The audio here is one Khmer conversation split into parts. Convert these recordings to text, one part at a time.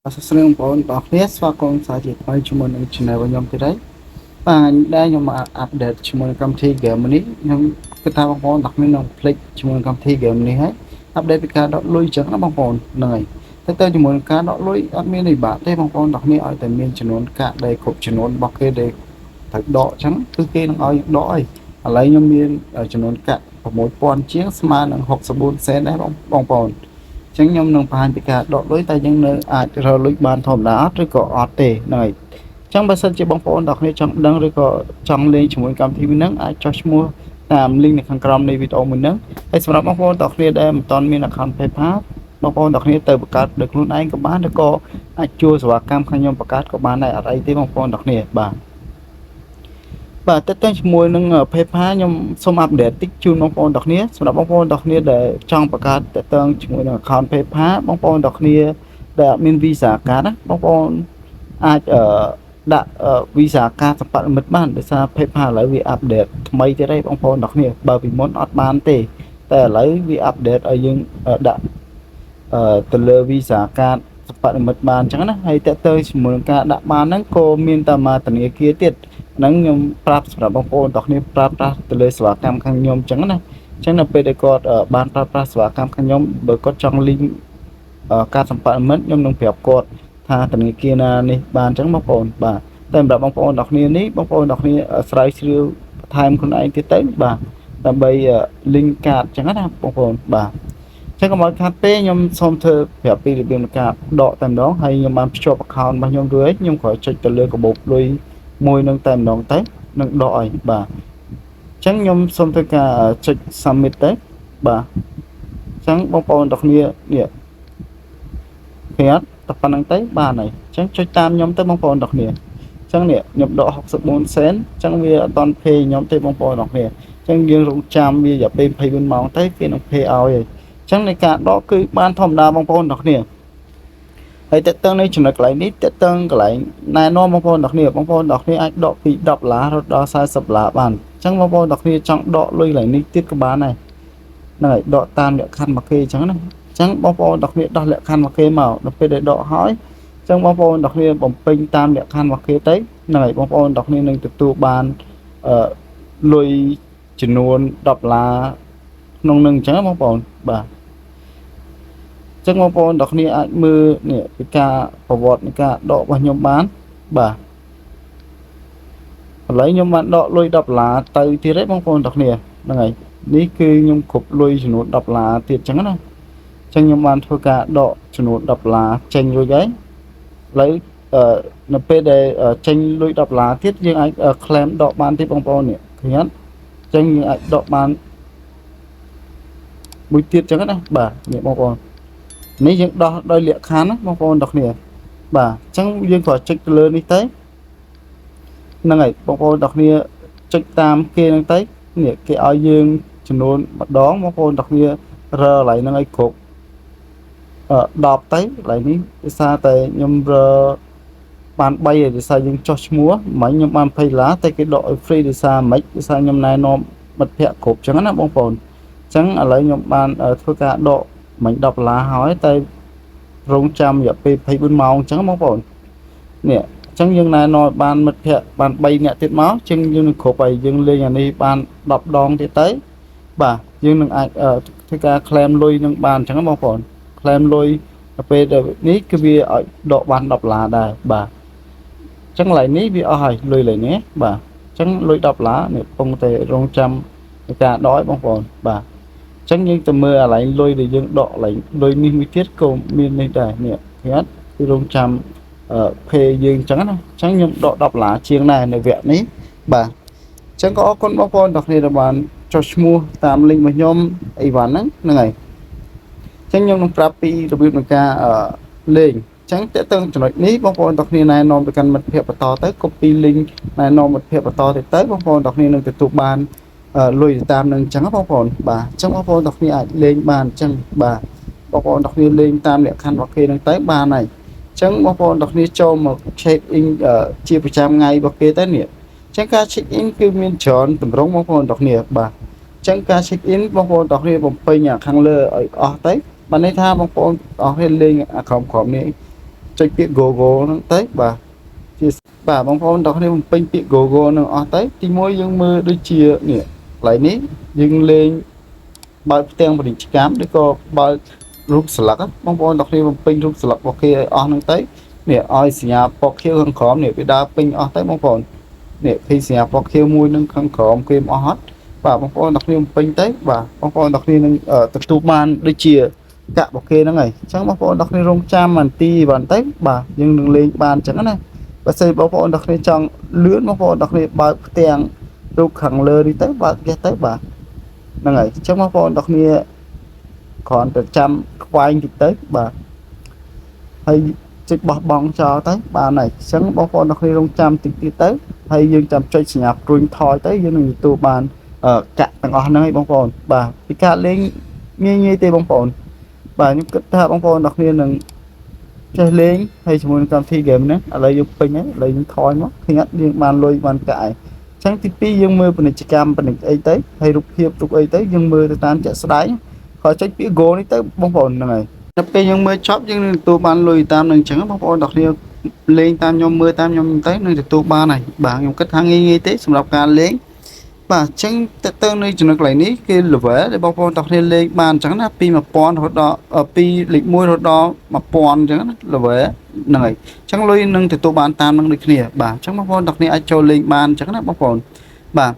បាទសួស្តីបងប្អូនទាំងអស់គ្នាស្វាគមន៍សាជាថ្មីជាមួយនឹង Channel របស់ខ្ញុំទៀតហើយបាទថ្ងៃនេះដែរខ្ញុំមក update ជាមួយនឹងកម្មវិធី game នេះខ្ញុំគិតថាបងប្អូនទាំងគ្នានឹងភ្លេចជាមួយនឹងកម្មវិធី game នេះហើយ update ពីការដកលុយចឹងណាបងប្អូនហ្នឹងហើយតែទៅជាមួយនឹងការដកលុយអត់មានអីបាក់ទេបងប្អូនទាំងគ្នាឲ្យតែមានចំនួនកាក់ដែលគ្រប់ចំនួនរបស់គេដែលត្រូវដកចឹងគឺគេនឹងឲ្យដកហើយឥឡូវខ្ញុំមានចំនួនកាក់6000ជាងស្មើនឹង64សេនដែរបងបងប្អូន អញ្ចឹងខ្ញុំនឹងបង្ហាញពីការដកលុយតែយើងនៅអាចរកលុយបានធម្មតាអត់ឬក៏អត់ទេហ្នឹងហើយអញ្ចឹងបើសិនជាបងប្អូនទាំងគ្នាចង់ដឹងឬក៏ចង់លេងជាមួយកម្មវិធីមួយហ្នឹងអាចចុះឈ្មោះតាម link នៅខាងក្រោមនៃវីដេអូមួយហ្នឹងហើយសម្រាប់បងប្អូនទាំងគ្នាដែលមិនទាន់មាន account PayPal បងប្អូនទាំងគ្នាទៅបង្កើតដោយខ្លួនឯងក៏បានឬក៏អាចជួលសេវាកម្មខាងខ្ញុំបង្កើតក៏បានដែរអត់អីទេបងប្អូនទាំងគ្នាបាទបាទតើតើជាមួយនឹង PayPal ខ្ញុំសូម update តិចជូនបងប្អូនទាំងគ្នាសម្រាប់បងប្អូនទាំងគ្នាដែលចង់បង្កើតតើតើជាមួយនឹង account PayPal បងប្អូនទាំងគ្នាដែលអត់មាន Visa card ណាបងប្អូនអាចអឺដាក់ Visa card សម្បត្តិមិត្តបានដោយសារ PayPal ឥឡូវវា update ថ្មីទៀតហើយបងប្អូនទាំងគ្នាបើពីមុនអត់បានទេតែឥឡូវវា update ឲ្យយើងដាក់អឺទៅលើ Visa card សម្បត្តិមិត្តបានអញ្ចឹងណាហើយតើទៅជាមួយនឹងការដាក់បានហ្នឹងក៏មានតាមធនាគារទៀតហ្នឹងខ្ញុំប្រាប់សម្រាប់បងប្អូនទាំងគ្នាប្រើប្រាស់ទៅលើសេវាកម្មខាងខ្ញុំអញ្ចឹងណាអញ្ចឹងនៅពេលដែលគាត់បានប្រើប្រាស់សេវាកម្មខាងខ្ញុំបើគាត់ចង់ link ការសម្បត្តិមិត្តខ្ញុំនឹងប្រាប់គាត់ថាធនាគារណានេះបានអញ្ចឹងបងប្អូនបាទតែសម្រាប់បងប្អូនទាំងគ្នានេះបងប្អូនទាំងគ្នាស្រាវជ្រាវបន្ថែមខ្លួនឯងទៀតទៅបាទដើម្បី link កាតអញ្ចឹងណាបងប្អូនបាទចឹងកុំឲ្យខាត់ពេកខ្ញុំសូមធ្វើប្រាប់ពីរបៀបនៃការដកតែម្ដងហើយខ្ញុំបានភ្ជាប់ account របស់ខ្ញុំរួចខ្ញុំគ្រាន់ចុចទៅលើកាបូបលុយមួយនឹងតែម្ដងទៅនឹងដកឲ្យបាទអញ្ចឹងខ្ញុំសូមធ្វើការចុច submit ទៅបាទអញ្ចឹងបងប្អូនទាំងគ្នានេះឃើញអត់តែប៉ុណ្្នឹងទៅបានហើយអញ្ចឹងចុចតាមខ្ញុំទៅបងប្អូនទាំងគ្នាអញ្ចឹងនេះខ្ញុំដក64សេនអញ្ចឹងវាអត់តន់ pay ខ្ញុំទេបងប្អូនទាំងគ្នាអញ្ចឹងយើងរងចាំវារយៈពេល24ម៉ោងទៅគេនឹង pay ឲ្យហើយអញ្ចឹងនៃការដកគឺបានធម្មតាបងប្អូនទាំងគ្នាហើយតើតើនៅចំណុចកន្លែងនេះតើតើកន្លែងណែនាំបងប្អូនទាំងគ្នាបងប្អូនទាំងគ្នាអាចដកពី10ដុល្លាររហូតដល់40ដុល្លារបានអញ្ចឹងបងប្អូនទាំងគ្នាចង់ដកលុយកន្លែងនេះទៀតក៏បានដែរហ្នឹងហើយដកតាមលក្ខខណ្ឌមកគេអញ្ចឹងណាអញ្ចឹងបងប្អូនទាំងគ្នាដោះលក្ខខណ្ឌមកគេមកដល់ពេលដែលដកហើយអញ្ចឹងបងប្អូនទាំងគ្នាបំពេញតាមលក្ខខណ្ឌមកគេទៅហ្នឹងហើយបងប្អូនទាំងគ្នានឹងទទួលបានអឺលុយចំនួន10ដុល្លារក្នុងនឹងអញ្ចឹងបងប្អូនបាទចឹងបងប្អូនទាំងគ្នាអាចមើលនេះពីការប្រវត្តិនៃការដករបស់ខ្ញុំបានបាទឥឡូវខ្ញុំបានដកលុយ10ដុល្លារទៅទៀតឯងបងប្អូនទាំងគ្នាហ្នឹងហើយនេះគឺខ្ញុំគ្រប់លុយចំនួន10ដុល្លារទៀតចឹងណាចឹងខ្ញុំបានធ្វើការដកចំនួន10ដុល្លារចេញរួចហើយឥឡូវអឺនៅពេលដែលចេញលុយ10ដុល្លារទៀតយើងអាច claim ដកបានទៀតបងប្អូននេះឃើញអត់ចឹងយើងអាចដកបានមួយទៀតចឹងណាបាទនេះបងប្អូននេះយើងដោះដោយលក្ខខណ្ឌណាបងប្អូនទាំងគ្នាបាទអញ្ចឹងយើងក៏ចុចទៅលើនេះទៅហ្នឹងហើយបងប្អូនទាំងគ្នាចុចតាមគេហ្នឹងទៅនេះគេឲ្យយើងចំនួនម្ដងបងប្អូនទាំងគ្នារើកន្លែងហ្នឹងឲ្យគ្រប់អឺ10ទៅកន្លែងនេះដោយសារតែខ្ញុំរើបាន3ហើយដោយសារយើងចុះឈ្មោះមិញខ្ញុំបាន20ដុល្លារតែគេដកឲ្យ free ដោយសារមិនដោយសារខ្ញុំណែនាំមិត្តភ័ក្តិគ្រប់អញ្ចឹងណាបងប្អូនអញ្ចឹងឥឡូវខ្ញុំបានធ្វើការដកមិញ10ដុល្លារហើយតែរងចាំរយៈពេល24ម៉ោងអញ្ចឹងបងប្អូននេះអញ្ចឹងយើងណែនាំបានមិត្តភ័ក្តិបាន3នាក់ទៀតមកជាងយើងនឹងគ្រប់ហើយយើងលេងអានេះបាន10ដងទៀតទៅបាទយើងនឹងអាចធ្វើការ claim លុយនឹងបានអញ្ចឹងបងប្អូន claim លុយដល់ពេលនេះគឺវាឲ្យដកបាន10ដុល្លារដែរបាទអញ្ចឹងកន្លែងនេះវាអស់ហើយលុយកន្លែងនេះបាទអញ្ចឹងលុយ10ដុល្លារនេះកំពុងតែរងចាំនៃការដកឲ្យបងប្អូនបាទចឹងយើងទៅមើលអាឡែងលុយដែលយើងដកឡែងលុយនេះមួយទៀតក៏មាននេះដែរនេះឃើញអត់គឺរងចាំអឺ pay យើងចឹងណាចឹងខ្ញុំដក10ដុល្លារជាងដែរនៅវគ្គនេះបាទចឹងក៏អរគុណបងប្អូនទាំងគ្នាដែលបានចុះឈ្មោះតាម link របស់ខ្ញុំអីវ៉ាន់ហ្នឹងហ្នឹងហើយចឹងខ្ញុំនឹងប្រាប់ពីរបៀបនៃការអឺលេងចឹងតើតើចំណុចនេះបងប្អូនទាំងគ្នាណែនាំទៅកាន់មិត្តភ័ក្តិបន្តទៅ copy link ណែនាំមិត្តភ័ក្តិបន្តទៅទៅបងប្អូនទាំងគ្នានឹងទទួលបានលុយតាមនឹងអញ្ចឹងបងប្អូនបាទអញ្ចឹងបងប្អូនទាំងគ្នាអាចលេងបានអញ្ចឹងបាទបងប្អូនទាំងគ្នាលេងតាមលក្ខខណ្ឌរបស់គេនឹងទៅបានហើយអញ្ចឹងបងប្អូនទាំងគ្នាចូលមក check in ជាប្រចាំថ្ងៃរបស់គេទៅនេះអញ្ចឹងការ check in គឺមានច្រើនតម្រងបងប្អូនទាំងគ្នាបាទអញ្ចឹងការ check in បងប្អូនទាំងគ្នាបំពេញខាងលើឲ្យអស់ទៅបានន័យថាបងប្អូនទាំងគ្នាលេងអាក្រមក្រមនេះ ចុចពាក្យ go go ហ្នឹងទៅបាទជាបាទបងប្អូនទាំងគ្នាបំពេញពាក្យ go go ហ្នឹងអស់ទៅទីមួយយើងមើលដូចជានេះកន្លែងនេះយើងលេងបើកផ្ទាំងពាណិជ្ជកម្មឬក៏បើករូបស្លឹកបងប្អូនទាំងគ្នាបំពេញរូបស្លឹករបស់គេឲ្យអស់ហ្នឹងទៅនេះឲ្យសញ្ញាពណ៌ខៀវខាងក្រោមនេះវាដើរពេញអស់ទៅបងប្អូននេះឃើញសញ្ញាពណ៌ខៀវមួយនឹងខាងក្រោមគេអស់ហត់បាទបងប្អូនទាំងគ្នាបំពេញទៅបាទបងប្អូនទាំងគ្នានឹងទទួលបានដូចជាកាក់របស់គេហ្នឹងហើយអញ្ចឹងបងប្អូនទាំងគ្នារងចាំបន្ទីបានទៅបាទយើងនឹងលេងបានអញ្ចឹងណាបើសិនបងប្អូនទាំងគ្នាចង់លឿនបងប្អូនទាំងគ្នាបើកផ្ទាំងរូបខាងលើនេះទៅបើកចេះទៅបាទហ្នឹងហើយអញ្ចឹងបងប្អូនទាំងគ្នាគ្រាន់តែចាំខ្វែងតិចទៅបាទហើយចុចបោះបង់ចោលទៅបានហើយអញ្ចឹងបងប្អូនទាំងគ្នារងចាំតិចទៀតទៅហើយយើងចាំចុចសញ្ញាព្រួញថយទៅយើងនឹងទទួលបានកាក់ទាំងអស់ហ្នឹងឯងបងប្អូនបាទពីការលេងងាយងាយទេបងប្អូនបាទខ្ញុំគិតថាបងប្អូនទាំងគ្នានឹងចេះលេងហើយជាមួយនឹងកម្មវិធី game ហ្នឹងឥឡូវយើងពេញហើយឥឡូវយើងថយមកឃើញអត់យើងបានលុយបានកាក់ហើយអញ្ចឹងទី2យើងមើលពាណិជ្ជកម្មពាណិជ្ជអីទៅហើយរូបភាពរូបអីទៅយើងមើលទៅតាមជាក់ស្ដែងខចុចពាក្យ go នេះទៅបងប្អូនហ្នឹងហើយដល់ពេលយើងមើលចប់យើងនឹងទទួលបានលុយតាមនឹងអញ្ចឹងបងប្អូនទាំងគ្នាលេងតាមខ្ញុំមើលតាមខ្ញុំទៅនឹងទទួលបានហើយបាទខ្ញុំគិតថាងាយងាយទេសម្រាប់ការលេងបាទអញ្ចឹងតើទៅនៅចំណុចកន្លែងនេះគឺ level ដែលបងប្អូនទាំងគ្នាលេងបានអញ្ចឹងណាពី1000រហូតដល់ពីលេខ1រហូតដល់1000អញ្ចឹងណា level ហ្នឹងហើយអញ្ចឹងលុយនឹងទទួលបានតាមនឹងដូចគ្នាបាទអញ្ចឹងបងប្អូនទាំងគ្នាអាចចូលលេងបានអញ្ចឹងណាបងប្អូនបាទ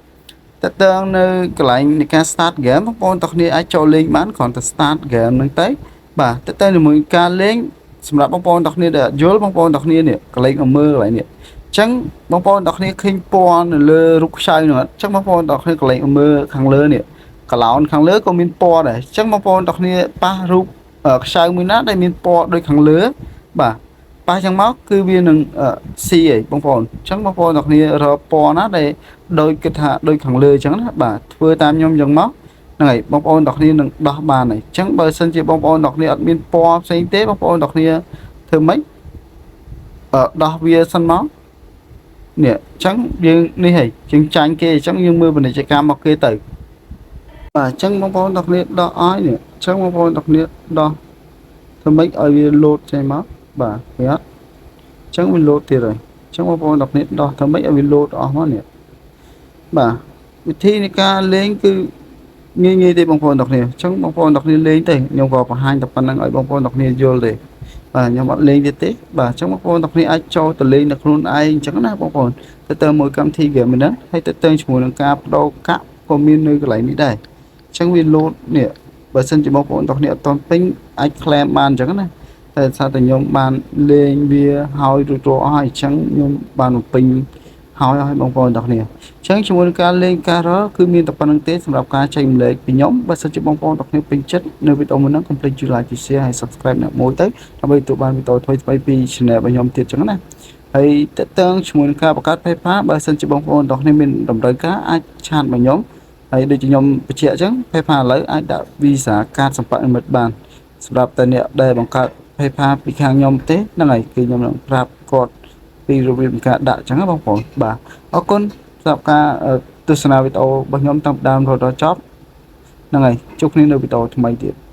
តើតើនៅកន្លែងនៃការ start game បងប្អូនទាំងគ្នាអាចចូលលេងបានគ្រាន់តែ start game ហ្នឹងទៅបាទតើតើជាមួយការលេងសម្រាប់បងប្អូនទាំងគ្នាដែលយល់បងប្អូនទាំងគ្នានេះកន្លែងមកមើលកន្លែងនេះអញ្ចឹងបងប្អូនទាំងគ្នាឃើញពណ៌នៅលើរូបខ្ចៅហ្នឹងអត់អញ្ចឹងបងប្អូនទាំងគ្នាកន្លែងមើលខាងលើនេះកឡោនខាងលើក៏មានពណ៌ដែរអញ្ចឹងបងប្អូនទាំងគ្នាប៉ះរូបខ្ចៅមួយណាដែលមានពណ៌ដូចខាងលើបាទប៉ះចឹងមកគឺវានឹងស៊ីឯងបងប្អូនអញ្ចឹងបងប្អូនទាំងគ្នារកពណ៌ណាដែលដូចគិតថាដូចខាងលើអញ្ចឹងណាបាទធ្វើតាមខ្ញុំអញ្ចឹងមកហ្នឹងហើយបងប្អូនទាំងគ្នានឹងដោះបានហើយអញ្ចឹងបើសិនជាបងប្អូនទាំងគ្នាអត់មានពណ៌ផ្សេងទេបងប្អូនទាំងគ្នាធ្វើម៉េចអឺដោះវាសិនមកនេះអញ្ចឹងយើងនេះហើយយើងចាញ់គេអញ្ចឹងយើងមើលពាណិជ្ជកម្មមកគេទៅបាទអញ្ចឹងបងប្អូនទាំងគ្នាដោះអស់នេះអញ្ចឹងបងប្អូនទាំងគ្នាដោះធ្វើម៉េចឲ្យវាលោតចេញមកបាទឃើញអត់អញ្ចឹងវាលោតទៀតហើយអញ្ចឹងបងប្អូនទាំងគ្នាដោះធ្វើម៉េចឲ្យវាលោតអស់មកនេះបាទវិធីនៃការលេងគឺងាយងាយទេបងប្អូនទាំងគ្នាអញ្ចឹងបងប្អូនទាំងគ្នាលេងទៅខ្ញុំក៏បង្ហាញតែប៉ុណ្្នឹងឲ្យបងប្អូនទាំងគ្នាយល់ទេបាទខ្ញុំអត់លេងទៀតទេបាទអញ្ចឹងបងប្អូនទាំងគ្នាអាចចូលទៅលេងនៅខ្លួនឯងអញ្ចឹងណាបងប្អូនទៅទៅមួយកម្មវិធី game ហ្នឹងហើយទៅទៅជាមួយនឹងការបដូរកាក់ក៏មាននៅកន្លែងនេះដែរអញ្ចឹងវាលោតនេះបើសិនជាបងប្អូនទាំងគ្នាអត់ទាន់ពេញអាច claim បានអញ្ចឹងណាតែថាតែខ្ញុំបានលេងវាហើយរួចរាល់អស់ហើយអញ្ចឹងខ្ញុំបានបំពេញហើយឲ្យបងប្អូនទាំងគ្នាអញ្ចឹងជាមួយនឹងការលេងការរគឺមានតែប៉ុណ្្នឹងទេសម្រាប់ការចែកម្លែកពីខ្ញុំបើសិនជាបងប្អូនទាំងគ្នាពេញចិត្តនៅវីដេអូមួយហ្នឹងកុំភ្លេចជួយ like ជួយ share ហើយ subscribe អ្នកមួយទៅដើម្បីទទួលបានវីដេអូថ្មីៗពី channel របស់ខ្ញុំទៀតអញ្ចឹងណាហើយតើតើជាមួយនឹងការបង្កើត PayPal បើសិនជាបងប្អូនទាំងគ្នាមានតម្រូវការអាច chat មកខ្ញុំហើយដូចជាខ្ញុំបញ្ជាក់អញ្ចឹង PayPal ឥឡូវអាចដាក់ Visa កាតសម្បត្តិនិមិត្តបានសម្រាប់តែអ្នកដែលបង្កើត PayPal ពីខាងខ្ញុំទេហ្នឹងហើយគឺខ្ញុំនឹងប្រាប់គាត់ពីរបៀបនៃការដាក់អញ្ចឹងណាបងប្អូនបាទអរគុណសម្រាប់ការទស្សនាវីដេអូរបស់ខ្ញុំតាំងពីដើមរហូតដល់ចប់ហ្នឹងហើយជួបគ្នានៅវីដេអូថ្មីទៀត។